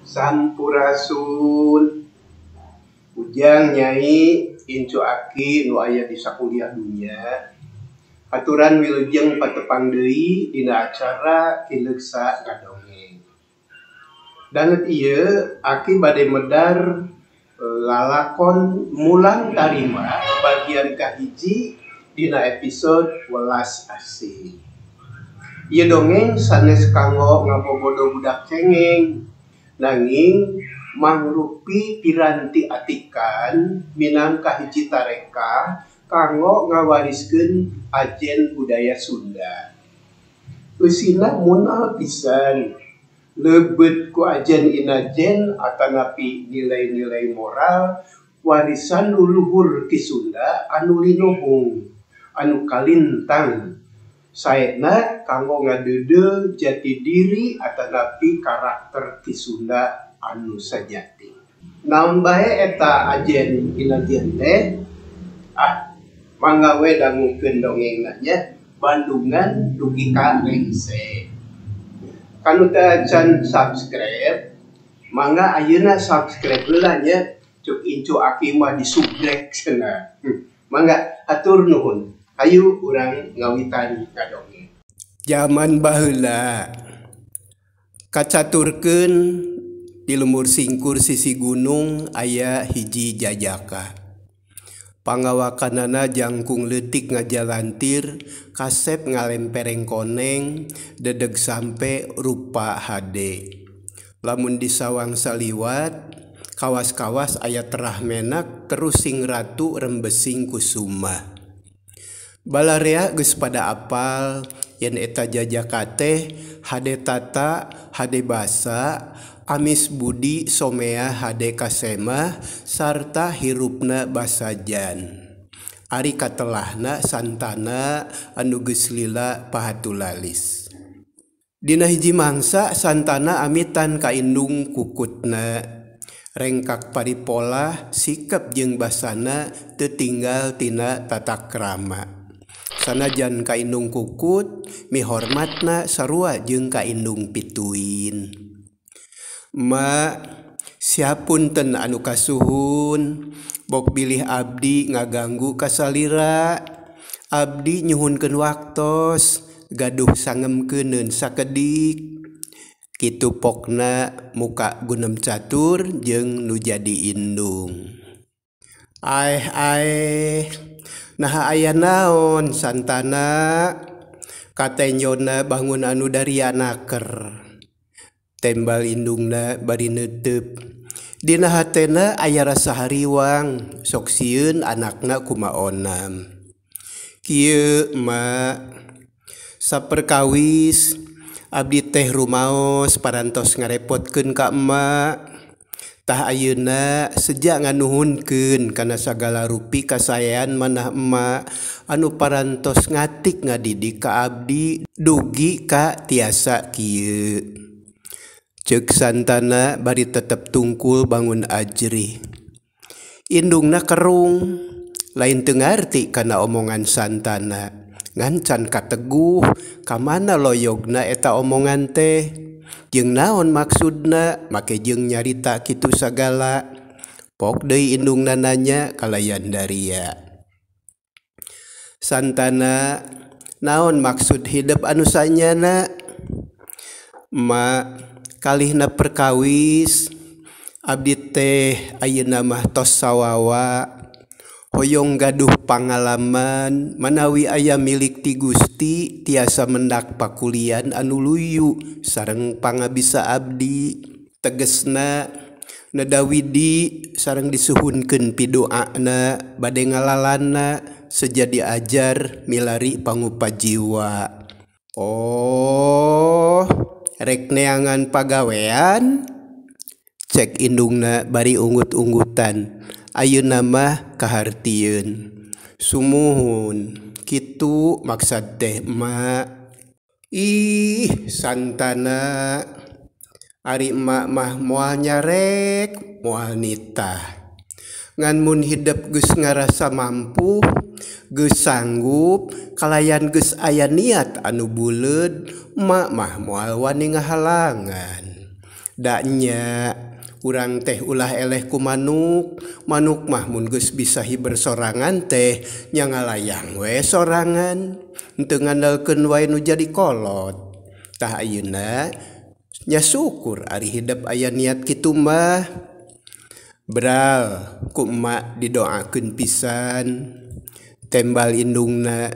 Sampurasun. Ujang Nyai incu aki nu aya di sakuliah dunya. Aturan wilujeng patepang deui dina acara Ki Leksa Ngadongeng. Danget ieu aki bade medar lalakon Mulang Tarima bagian kahiji dina episode Welas Asih. Ieu dongeng sanes kanggo ngabobodo budak cengeng, nanging mangrupi piranti atikan minangka hiji tareka kanggo ngawariskeun ajen budaya Sunda. Eusina munal pisan leubet ku ajen inajen atanapi nilai-nilai moral warisan luluhur Ki Sunda anu linuhung anu kalintang saena kanggo ngadeudeuh jati diri atanapi karakter Ki Sunda anu sajati. Naon bae eta ajen inajen teh? Ah, mangga we dangukeun dongengna nya Bandungan dugi ka rengse. Kanu teu acan subscribe, mangga ayeuna subscribe heula nya, cuk incu aki mah disubrek cenah. Mangga hatur nuhun. Hayu urang ngawitan ngadongeng. Jaman baheula kacaturkeun di lembur singkur sisi gunung aya hiji jajaka. Pangawakanana jangkung leutik ngajalantir, kasep ngalempereng koneng, dedeg sampe rupa hade. Lamun disawang saliwat, kawas-kawas aya terah menak terus sing ratu rembesing kusuma. Balarea geus pada apal yen eta jajaka teh hade tata, hade basa, amis budi somea hade kasemah sarta hirupna basajan. Ari katelahna Santana anu geus lila pahatulalis. Dina hiji mangsa Santana amitan ka indung kukutna. Rengkak paripolah sikep jeung basana teu tinggal tina tata krama. Sanajan ka indung kukut mihormatna sarua jeung ka indung pituin. Ma, siapunten anu kasuhun, bok bilih abdi ngaganggu kasalira. Abdi nyuhunkeun waktos, gaduh sangemkeuneun sakedik. Kitu pokna muka gunem catur jeung nu jadi indung. Aeh aeh, naha aya naon Santana? Katenjona bangun anu daria naker. Tembal indungna bari neuteup. Dina hatena aya rasa hariwang, sok sieun anakna kumaonam. Kieu ma, saperkawis abdi teh rumaos parantos ngarepotkeun ka emak. Tah ayeuna seja nganuhunkeun kana sagala rupi kasaean manah emak anu parantos ngatik ngadidik ka abdi dugi ka tiasa kieu. Ceuk Santana bari tetep tungkul bangun ajrih. Indungna kerung, lain teu ngarti kana omongan Santana. Ngan can kateguh ka mana loyogna eta omongan teh. Jeung naon maksudna make jeung nyarita kitu sagala. Pok deui indungna nanya kalayan daria. Santana, naon maksud hidep anu sanyana? Ma, kalihna perkawis abdi teh ayeuna mah tos sawawa hoyong gaduh pangalaman manawi aya milik ti Gusti tiasa mendak pakulian anu luyu sareng pangabisa abdi. Tegesna nedawidi sareng disuhunkeun pidoana bade ngalalana sejadi ajar milari pangupa jiwa. Oh, rek neangan pagawean? Cek indungna bari unggut-unggutan. Ayeuna mah kahartieun. Sumuhun, kitu maksad teh emak. Ih, Santana, ari emak mah moal nyarek, moal nitah. Ngan mun hidep geus ngarasa mampu, geus sanggup, kalayan geus aya niat anu buleud, emak mah moal wani ngahalangan. Da nya urang teh ulah eleh ku manuk. Manuk mah mun geus bisa hiber sorangan teh nya ngalayang we sorangan. Henteu ngandalkeun wae nu jadi kolot. Tah ayeuna nya syukur ari hidep aya niat kitu mah. Bral ku emak didoakeun pisan. Tembal indungna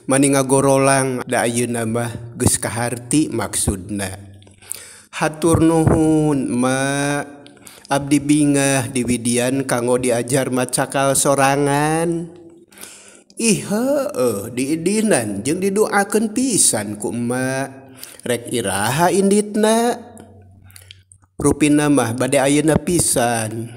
mani ngagorolang da ayeuna mah geus kaharti maksudna. Hatur nuhun emak, abdi bingah diwidian kanggo diajar macakal sorangan. Ih heueuh diidinan jeung didoakeun pisan ku emak. Rek iraha inditna? Rupina mah bade ayeuna pisan.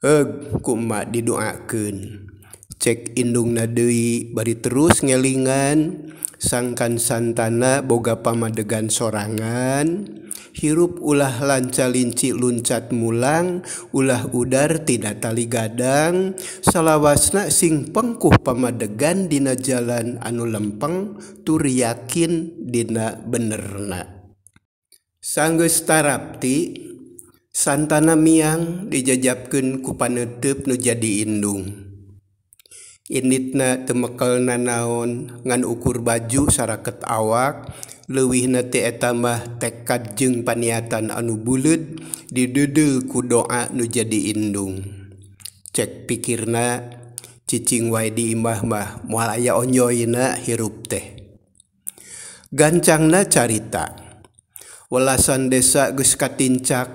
Heug ku emak didoakeun. Cek indungna deui bari terus ngelingan sangkan Santana boga pamadegan sorangan. Hirup ulah lanca-linci luncat mulang, ulah udar tina tali gadang, salawasna sing pengkuh pamadegan dina jalan anu lempeng tur yakin dina benerna. Sanggeus tarapti Santana miang dijajabkeun ku paneuteub nu jadi indung. Inditna teu mekel nanaon ngan ukur baju saraket awak, leuwihna ti eta mah tekad jeung paniatan anu buleud dideudeuh ku doa nu jadi indung. Cek pikirna cicing wae di imah mah moal aya onjoyna hirup teh. Gancangna carita. Welasan desa geus katincak,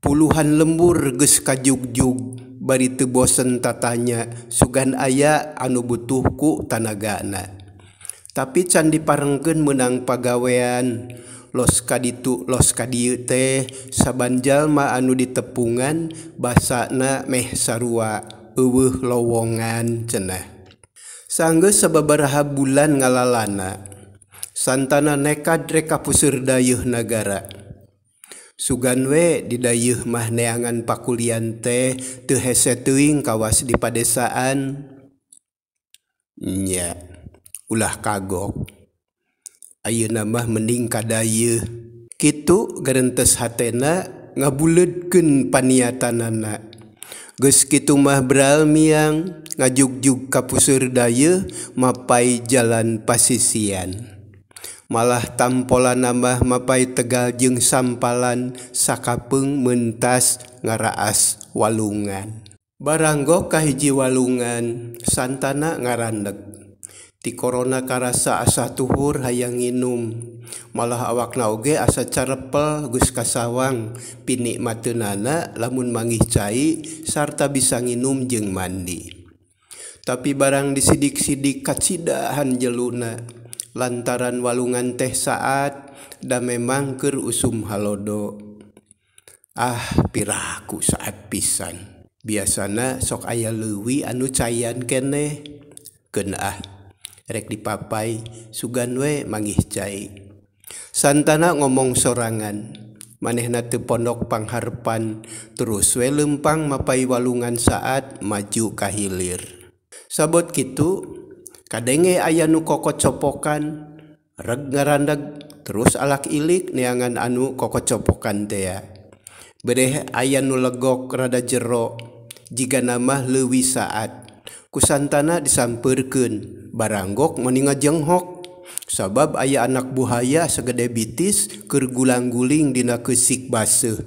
puluhan lembur geus kajugjug, bari teu bosen tatanya sugan aya anu butuh ku tanagana. Tapi can diparengkeun meunang pagawean, los kaditu los kadieu teh saban jalma anu ditepungan basana meh sarua eueuh lowongan cenah. Sanggeus sababaraha bulan ngalalana, Santana nekad rek ka puseur dayeuh nagara. Sugan we di dayeuh mah neangan pakulian teh teu hese teuing kawas di padesaan. Nya, ulah kagok. Ayeuna mah mending ka dayeuh. Kitu garentes hatena ngabuleudkeun paniatanana. Geus kitu mah bral miang ngajugjug ka puseur dayeuh mapai jalan pasisian. Malah tampolan nambah mapai tegal jeung sampalan sakapeung mentas ngaraas walungan. Baranggok ka hiji walungan, Santana ngarandeg. Ti korona karasa asa tuhur hayang nginum. Malah awakna oge asa carepel geus kasawang pinikmateunana lamun manggih cai sarta bisa nginum jeung mandi. Tapi barang disidik-sidik kacidahan jeluna. Lantaran walungan teh saat da memang keur usum halodo. Ah piraku saat pisan. Biasana sok aya leuwi anu cayan keneh. Keun ah rek dipapai sugan we manggih cai. Santana ngomong sorangan. Manehna teu pondok pangharpan terus we leumpang mapai walungan saat maju ka hilir. Sabot kitu kadenge aya nu kokocopokan, reg ngarandag terus alak ilik neangan anu kokocopokan tea. Bereh aya nu legok rada jero, jigana mah leuwih saat. Ku Santana disampeurkeun, baranggok meuni ngajenghok. Sabab aya anak buhaya sagede bitis keur gulang-guling dina keusik baseuh.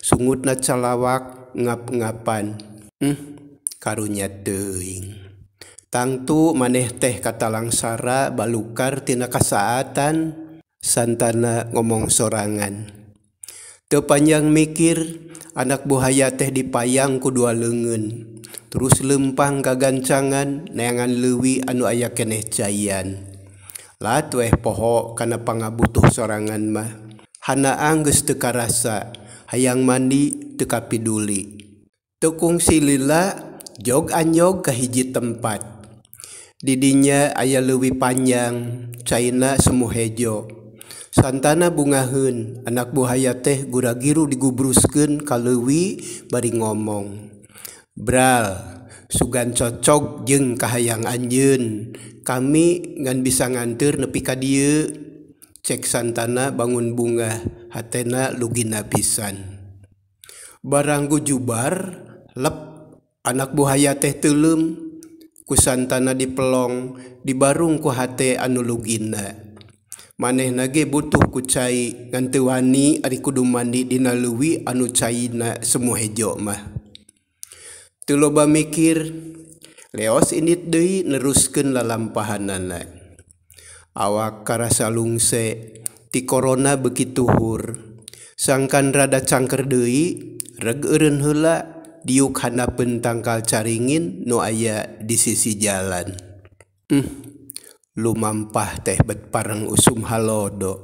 Sungutna calawak ngap-ngapan. Karunya teuing. Tangtu maneh teh katalangsara balukar tina kasaatan. Santana ngomong sorangan. Teu panjang mikir, anak buhaya teh dipayang ku dua leungeun. Terus lempang kagancangan neangan leuwi anu aya keneh caian. Lat weh poho kana pangabutuh sorangan mah. Hanaang geus teu karasa, hayang mandi teu kapiduli. Teu kungsi lila jog anjog ka hiji tempat. Didinya aya leuwih panjang, caina semu hejo. Santana bungaheun, anak buhaya teh gura-giru digubruskeun ka leuwi bari ngomong. Bral, sugan cocok jeung kahayang anjeun. Kami ngan bisa nganteur nepi ka dieu. Cek Santana bangun bungah, hatena lugina pisan. Barang gujubar lep anak buhaya teh teuleum ku Santana dipelong dibarung ku hate anu lugina. Manehna ge butuh ku cai ngan teu wani ari kudu mandi dina leuwi anu caina semu hejo mah. Teu loba mikir leos indit deui neruskeun lalampahanana. Awak karasa lungse ti korona beuki tuhur. Sangkan rada cangker deui reg eureun heula diuk handapeun tangkal caringin nu aya di sisi jalan. Lumampah teh bet pareng usum halodo.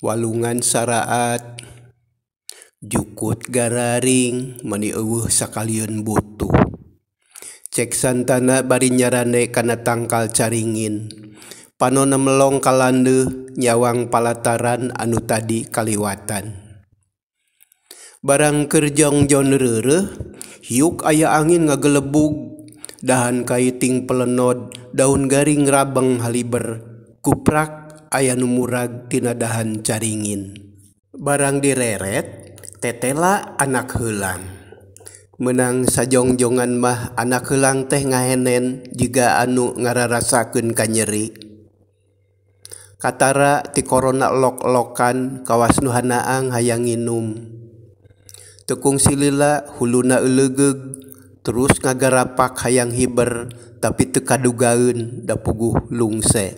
Walungan saraat jukut gararing mani eueuh sakalieun butuh. Cek Santana bari nyarande kana tangkal caringin. Panona melong kalandeuh nyawang palataran anu tadi kaliwatan. Barang keur jongjon reureuh, hiuk aya angin ngagelebug, dahan kaiting pelenod, daun garing rabeng haliber, kuprak aya nu murag tina dahan caringin. Barang direret, tetela anak heulang. Meunang sajongjongan mah anak heulang teh ngahenen jiga anu ngararasakeun kanyeri. Katara ti korona lok-lokan kawas nu hanaang hayang nginum. Teu kungsi lila huluna eulegeug terus ngagarapak hayang hiber tapi teu kadugaeun da puguh lungse.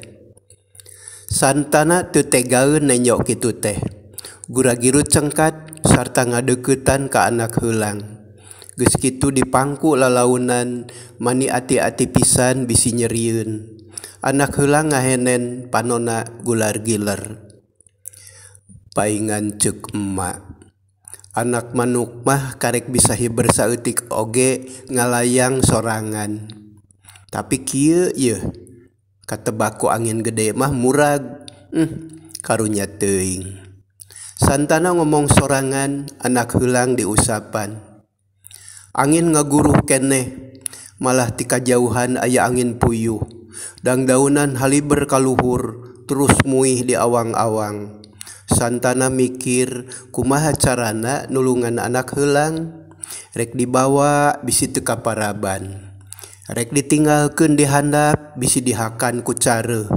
Santana teu tegaeun nenjo kitu teh. Gura-giru cengkat sarta ngadeuketan ka anak heulang. Geus kitu dipangku lalaunan mani ati-ati pisan bisi nyerieun. Anak heulang ngahenen panona gular-giler. Paingan ceuk emak. Anak manuk mah karek bisa hiber saeutik oge ngalayang sorangan. Tapi kieu yeuh katebak ku angin gede mah murag. Karunya teuing. Santana ngomong sorangan, anak heulang diusapan. Angin ngaguruh keneh, malah ti kajauhan aya angin puyuh. Dangdaunan haliber kaluhur, terus muih di awang-awang. Santana mikir kumaha carana nulungan anak heulang, rek dibawa bisi teu kaparaban, rek ditinggalkeun di handap bisi dihakan ku careuh.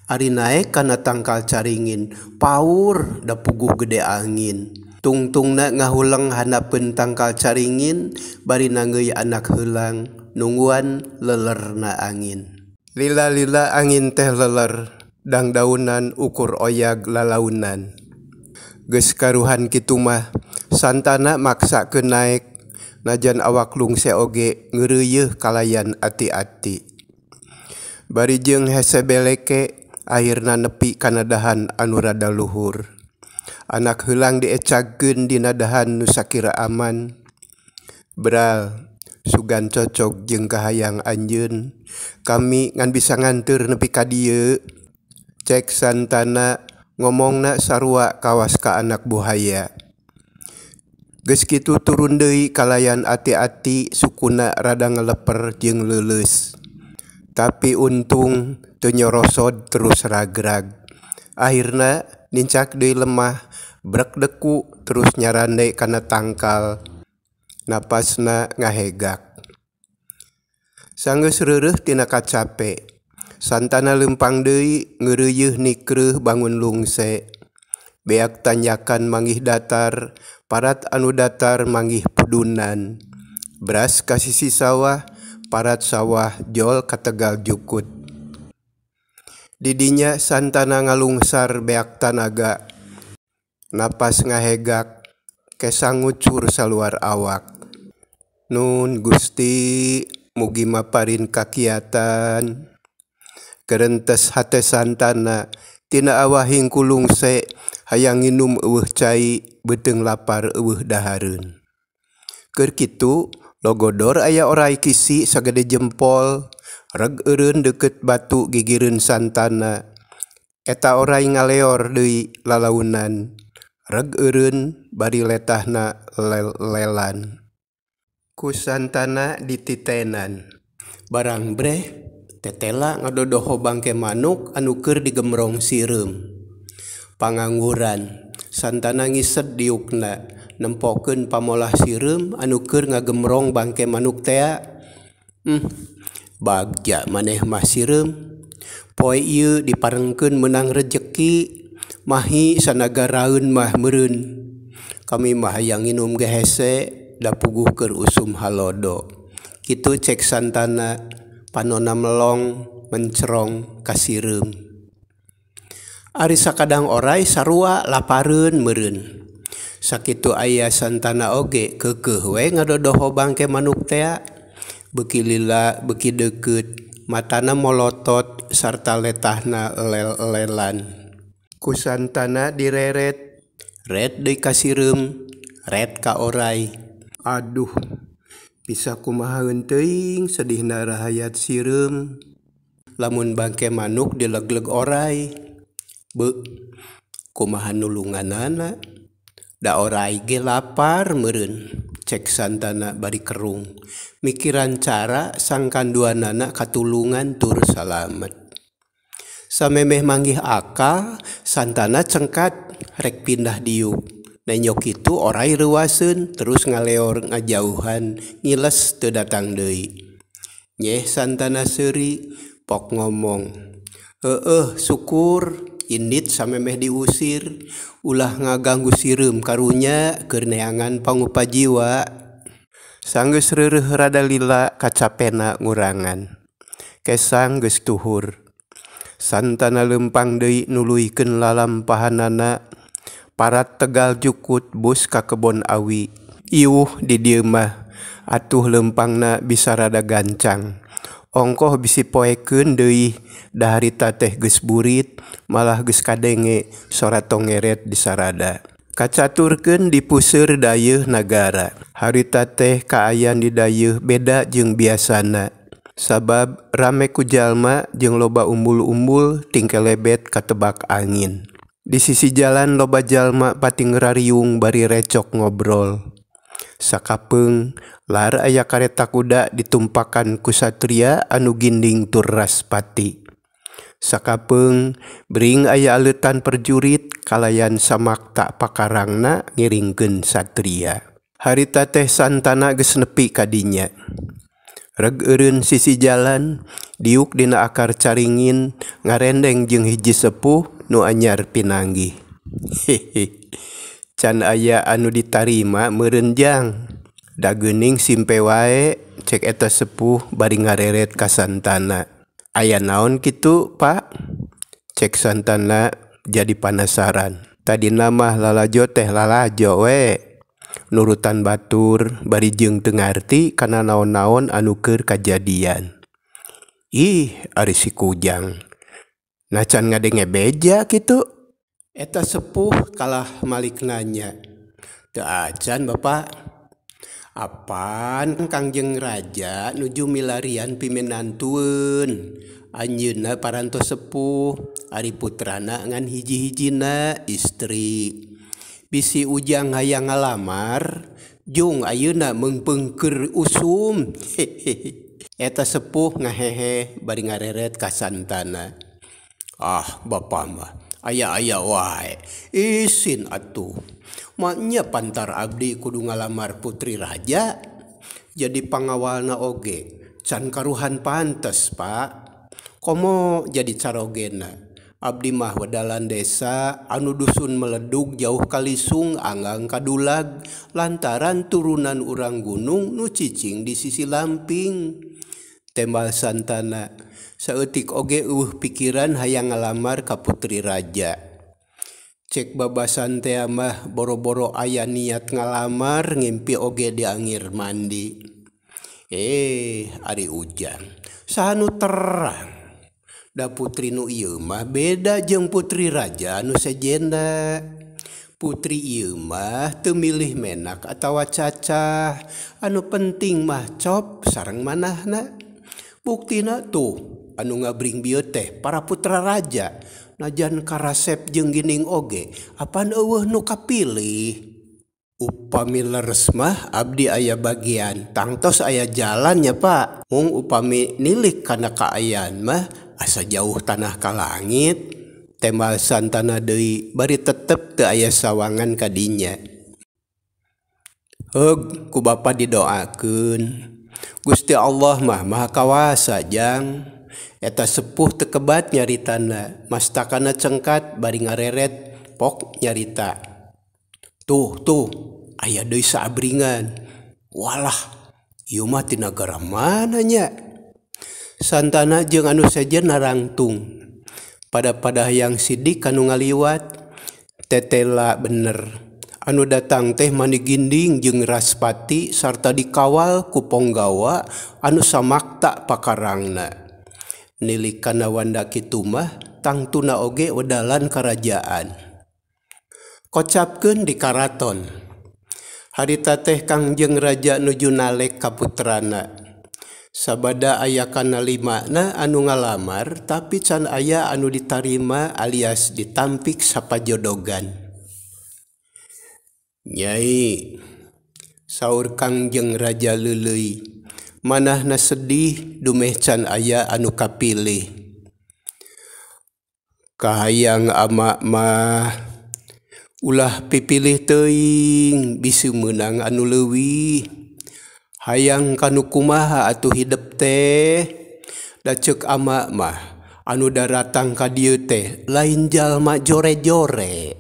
Ari naek kana tangkal caringin, paur da puguh gede angin. Tungtungna ngahuleng handapeun tangkal caringin bari nanggeuy anak heulang nungguan lelerna angin. Lila-lila angin teh leler, dangdaunan ukur oyag lalaunan. Geus karuhan kitu mah Santana maksakeun naek najan awak lungse oge ngeureuyeuh kalayan ati-ati. Bari jeung hese beleke akhirna nepi kana dahan anu rada luhur. Anak heulang diecagkeun dina dahan nu sakira aman. Bral sugan cocok jeung kahayang anjeun, kami ngan bisa nganteur nepi ka dieu. Cek Santana ngomongna sarua kawas ka anak buhaya. Geus kitu turun deui kalayan ati-ati sukuna rada ngeleper jeung leuleus. Tapi untung teu nyorosod terus ragrag. Akhirna nincak deui lemah, brek deku terus nyarande kana tangkal. Napasna ngahegak. Sanggeus reureuh tina kacape, Santana leumpang deui ngeureuyeuh nikreuh bangun lungse. Beak tanjakan manggih datar, parat anu datar manggih pudunan. Beras ka sisi sawah, parat sawah jol ka tegal jukut. Didinya Santana ngalungsar beak tanaga. Napas ngahegak, kesang ngucur saluar awak. Nun Gusti mugi maparin kakiatan. Kerentes hate Santana tina awahing kulungse hayang nginum eueuh cai beuteung lapar eueuh dahareun. Keur kitu logodor aya orai kisi sagede jempol reg eureun deukeut batu gigireun Santana. Eta orai ngaleor deui lalaunan reg eureun bari letahna lelan. Ku Santana dititenan. Barang breh tetela ngadodoho bangke manuk anu keur digemrong sireum. Pangangguran Santana ngised diukna nempokeun pamolah sireum anu keur ngagemrong bangke manuk tea. Bagja maneh mah sireum. Poe ieu diparengkeun meunang rejeki mahi sanagaraeun mah meureun. Kami mah hayang nginum ge hese da puguh keur usum halodo. Kitu cek Santana panona melong mencerong ka sireum. Ari sakadang orai sarua lapareun meureun. Sakitu aya Santana oge keukeuh we ngadodoho bangke manuk tea. Beuki lila beuki deukeut matana molotot sarta letahna lel-lelan. Ku Santana direret, ret deui ka sireum, ret ka orai. Aduh, bisa kumahaeun teuing sedihna rahayat sireum. Lamun bangke manuk dilegleg orai. Beuh, kumaha nulunganana? Da orai ge lapar meureun, cek Santana bari kerung. Mikiran cara sangkan duanana katulungan tur salamet. Samemeh manggih akal, Santana cengkat rek pindah diuk. Nenyok kitu orai reuaseun terus ngaleor ngajauhan ngiles teu datang deui. Nyeh Santana seuri pok ngomong, "Heueuh syukur indit samemeh diusir, ulah ngaganggu sireum karunya keur neangan pangupajiwa." Sanggeus reureuh rada lila kacapena ngurangan. Kesang geus tuhur. Santana leumpang deui nuluykeun lalampahanana. Parat tegal jukut bus ka kebon awi. Iuh di dieu mah atuh leumpangna bisa rada gancang. Ongkoh bisi poekeun deui da harita teh geus burit malah geus kadenge sora tongeret di sarada. Kacaturkeun di puseur dayeuh nagara. Harita teh kaayaan di dayeuh beda jeung biasana. Sabab rame ku jalma jeung loba umbul-umbul tingkelebet katebak angin. Di sisi jalan loba jalma pating rariung bari recok ngobrol. Sakapeung lar aya kareta kuda ditumpakan ku satria anu ginding tur raspati. Sakapeung bring aya aleutan perjurit kalayan samakta pakarangna ngiringkeun satria. Harita teh Santana geus nepi ka dinya. Reg eureun sisi jalan, diuk dina akar caringin ngarendeng jeung hiji sepuh nu anyar pinanggih. Hehe. Can aya anu ditarima meureun jang. Da geuning simpe wae cek eta sepuh bari ngareret ka Santana. Aya naon kitu, Pak? Cek Santana jadi panasaran. Tadina mah lalajo teh lalajo we. Nurutan batur bari jeung teu ngarti kana naon-naon anu keur kajadian. Ih, ari si Kujang. Nah can ngadenge beja kitu. Eta sepuh kalah malik nanya. Teu acan, Bapak. Apan Kangjeng Raja nuju milarian piminantueun. Anjeunna parantos sepuh, ari putrana ngan hiji-hijina istri. Bisi Ujang hayang ngalamar, jung ayeuna meungpeung usum. Hehehe. Eta sepuh ngahehe bari ngareret ka Santana. Ah, Bapak mah aya-aya wae. Isin atuh. Maknya pantar abdi kudu ngalamar putri raja. Jadi pangawalna oge can karuhan pantes, Pak. Komo jadi carogena. Abdi mah wedalan desa anu dusun meledug jauh kalisung anggang kadulag lantaran turunan urang gunung nu cicing di sisi lamping. Tembal Santana saeutik oge eueuh pikiran hayang ngalamar ka putri raja. Cek babasan tea mah boro-boro aya niat ngalamar ngimpi oge diangir mandi. Ari Ujang saha nu terang. Da putri nu ieu mah beda jeung putri raja anu sejenna. Putri ieu mah teu milih menak atawa cacah, anu penting mah cop sareng manahna. Buktina tuh anu ngabring bieu teh para putra raja, najan karasep jeung gining oge apan eueuh nu kapilih. Upami leres mah abdi aya bagian tangtos aya jalan nya Pak. Mung upami nilik kana kaayaan mah asa jauh tanah ka langit. Tembal Santana deui bari tetep teu aya sawangan ka dinya. Heug ku bapa didoakeun. Gusti Allah mah Maha Kawasa jang. Eta sepuh teu kebat nyaritana, mastakana cengkat bari ngareret pok nyarita. Tuh tuh aya deui saabringan. Walah, ieu mah ti nagara mana nya? Santana jeung anu sejen narangtung. Pada-pada hayang sidik kanu ngaliwat, tetela bener. Anu datang teh mani ginding jeung Raspati sarta dikawal ku ponggawa anu samakta pakarangna. Nilik kana wanda kitu mah tangtuna oge wedalan karajaan. Kocapkeun di karaton. Harita teh Kangjeng Raja nuju nalek ka putrana. Sabada aya kana limana anu ngalamar tapi can aya anu ditarima alias ditampik sapajodogan. Nyai, saur Kangjeng Raja leuleuy, manahna sedih dumeh can aya anu kapilih. Kahayang ama mah ulah pipilih teuing bisi meunang anu leuwih. Hayang kanu kumaha atuh hidep teh? Da ceuk ama mah anu daratang ka dieu teh lain jalma jore-jore.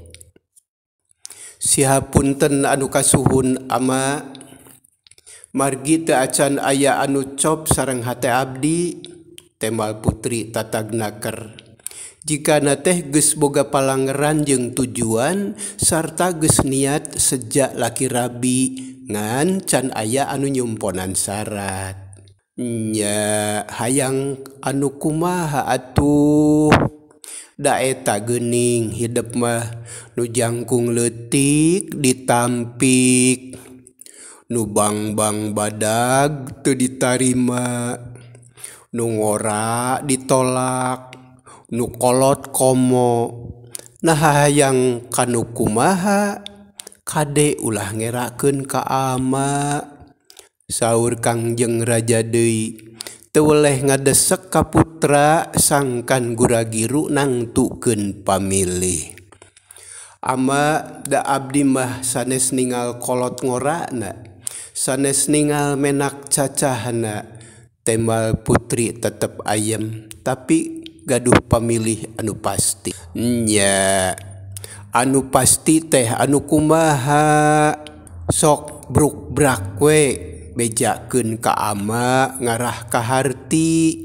Sihapunten anu kasuhun ama, margi teu acan aya anu cop sareng hate abdi. Tembal putri tatag naker. Jikana teh geus boga palangeran jeung tujuan sarta geus niat sejak laki rabi ngan can aya anu nyumponan syarat. Nya hayang anu kumaha atuh? Da eta geuning hidep mah nu jangkung leutik ditampik, nu bangbang badag teu ditarima, nu ngora ditolak, nu kolot komo. Nah hayang kanu kumaha? Kade ulah ngerakeun ka ama. Saur Kangjeng Raja deui, teu weleh ngadesek ka putra sangkan guragiru nangtukeun pamilih. Ama da abdi mah sanes ningal kolot ngorana, sanes ningal menak cacahna. Tembal putri tetep ayem tapi gaduh pamilih anu pasti. Nya anu pasti teh anu kumaha? Sok bruk-brak we bejakeun ka ama ngarah ka harti.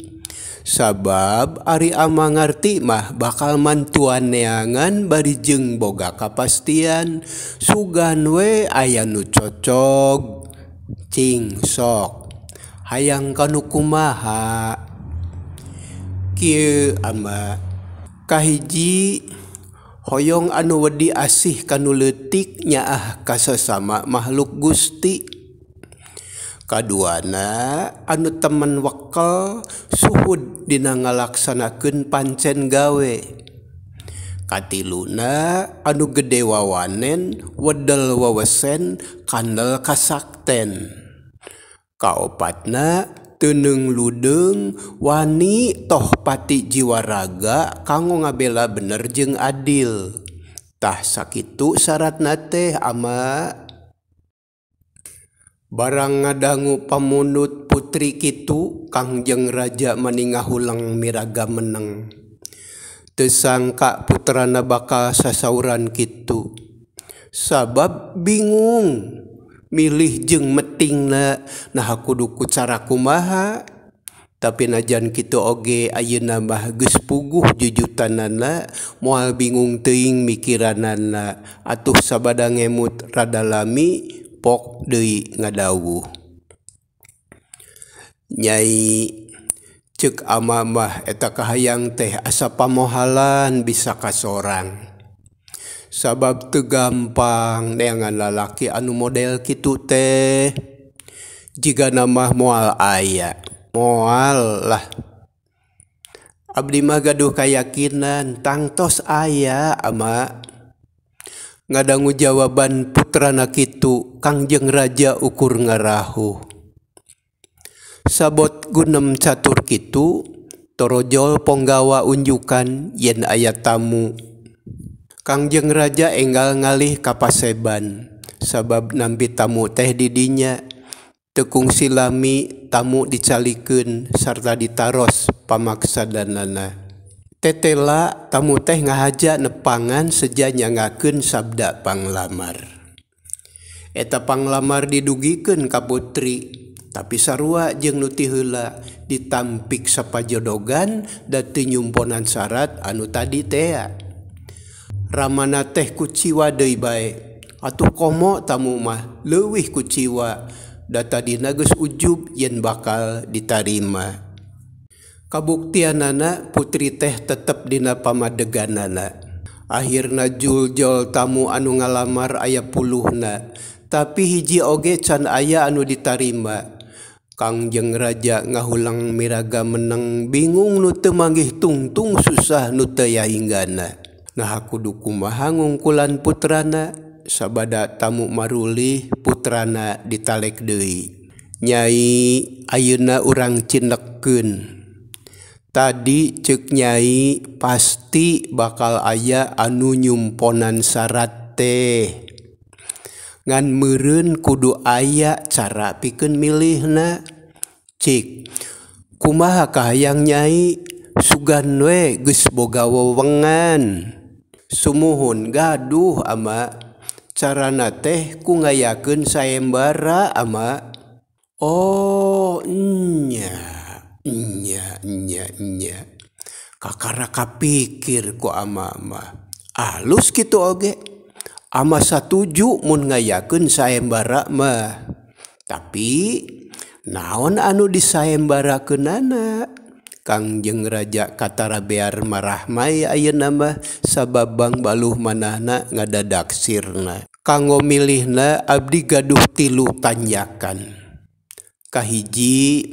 Sabab ari ama ngarti mah bakal mantuan neangan bari jeung boga kapastian. Sugan we aya nu cocog. Cing sok hayang kanu kumaha? Kieu ama, kahiji hoyong anu wedi asih kanu leutik nyaah kasasama makhluk Gusti. Kaduana anu temen wekel suhud dina ngalaksanakeun pancen gawe. Katiluna anu gede wawanen wedel wawesen kandel kasakten. Kaopatna teuneung ludeung wani toh pati jiwa raga kanggo ngabela bener jeung adil. Tah sakitu syaratna teh ama. Barang ngadangu pamundut putri kitu Kangjeng Raja mani ngahuleng miraga meneng. Teu sangka putrana bakal sasauran kitu. Sabab bingung milih jeung metingna naha kudu ku cara kumaha. Tapi najan kitu oge ayeuna mah geus puguh jujutanana, moal bingung teuing mikiranana. Atuh sabada ngemut rada lami pok deui ngadawuh. Nyai, ceuk ama mah eta kahayang teh asa pamohalan bisa kasorang. Sabab teu gampang neangan lalaki anu model kitu teh. Jigana mah moal aya, moal lah. Abdi mah gaduh kayakinan tangtos aya ama. Ngadangu jawaban putrana kitu Kangjeng Raja ukur ngarahuh. Sabot gunem catur kitu Torojol ponggawa unjukan yen aya tamu. Kangjeng Raja enggal ngalih ka paseban sabab nampi tamu teh di dinya. Teu kungsi lami tamu dicalikeun sarta ditaros pamaksadanana. Tetela tamu teh ngahaja nepangan seja nyangakeun sabda panglamar. Eta panglamar didugikeun ka putri, tapi sarua jeung nu ti heula ditampik sapajodogan da teu nyumponan syarat anu tadi tea. Ramana teh kuciwa deui bae. Atuh komo tamu mah leuwih kuciwa da tadina geus ujub yen bakal ditarima. Kabuktianana putri teh tetep dina pamadeganana. Akhirna juljol tamu anu ngalamar aya puluhna, tapi hiji oge can aya anu ditarima. Kangjeng Raja ngahulang miraga meneng bingung nu teu manggih tungtung susah nu teu yahinggana. Nah kudu kumaha ngungkulan putrana sabada tamu marulih putrana ditalek deui. Nyai ayeuna urang cindekeun. Tadi ceuk nyai pasti bakal aya anu nyumponan syarat teh. Ngan meureun kudu aya cara pikeun milihna. Cik, kumaha kahayang nyai? Sugan we geus boga wewengan. Sumuhun gaduh ama. Carana teh ku ngayakeun sayembara ama. Oh nya. Nya nya nya. Kakara kapikir ku ama mah. Alus kitu oge. Ama satuju mun ngayakeun sayembara mah. Tapi naon anu disayembarakeunana? Kangjeng Raja katara bear marahmai ayeuna mah sabab bangbaluh manahna ngadadak sirna. Kanggo milihna abdi gaduh tilu tanjakan. Kahiji,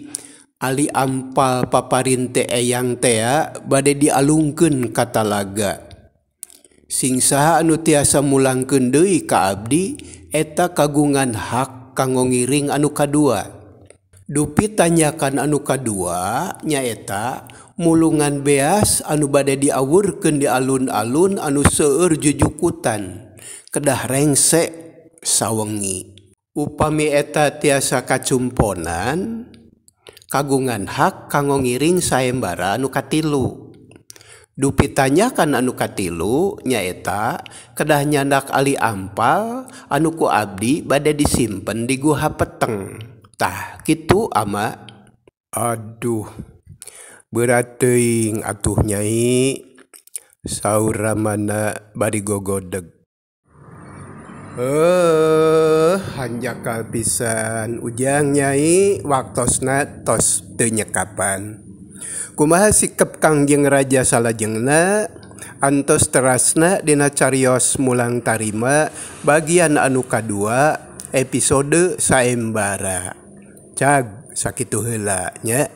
ali ampal paparinte eyang tea bade dialungkeun ka talaga. Sing saha anu tiasa mulangkeun deui ka abdi eta kagungan hak kanggo ngiring anu kadua. Dupi tanyakan anu kadua nyaeta mulungan beas anu bade diawurkeun di alun-alun anu seueur jujukutan kedah rengse sawengi. Upami eta tiasa kacumponan kagungan hak kanggo ngiring sayembara anu katilu. Dupi tanyakan anu katilu nyaeta kedah nyandak ali ampal anu ku abdi bade disimpen di guha peteng. Tah kitu ama. Aduh, berat teuing atuh nyai, saur Ramana bari gogodeg. Hanjakal pisan ujang nyai, waktosna tos teu nyekapan. Kumaha sikep Kangjeng Raja salajengna? Antos terasna dina carios mulang tarima bagian anu kadua episode sayembara. Cag sakitu heula nya.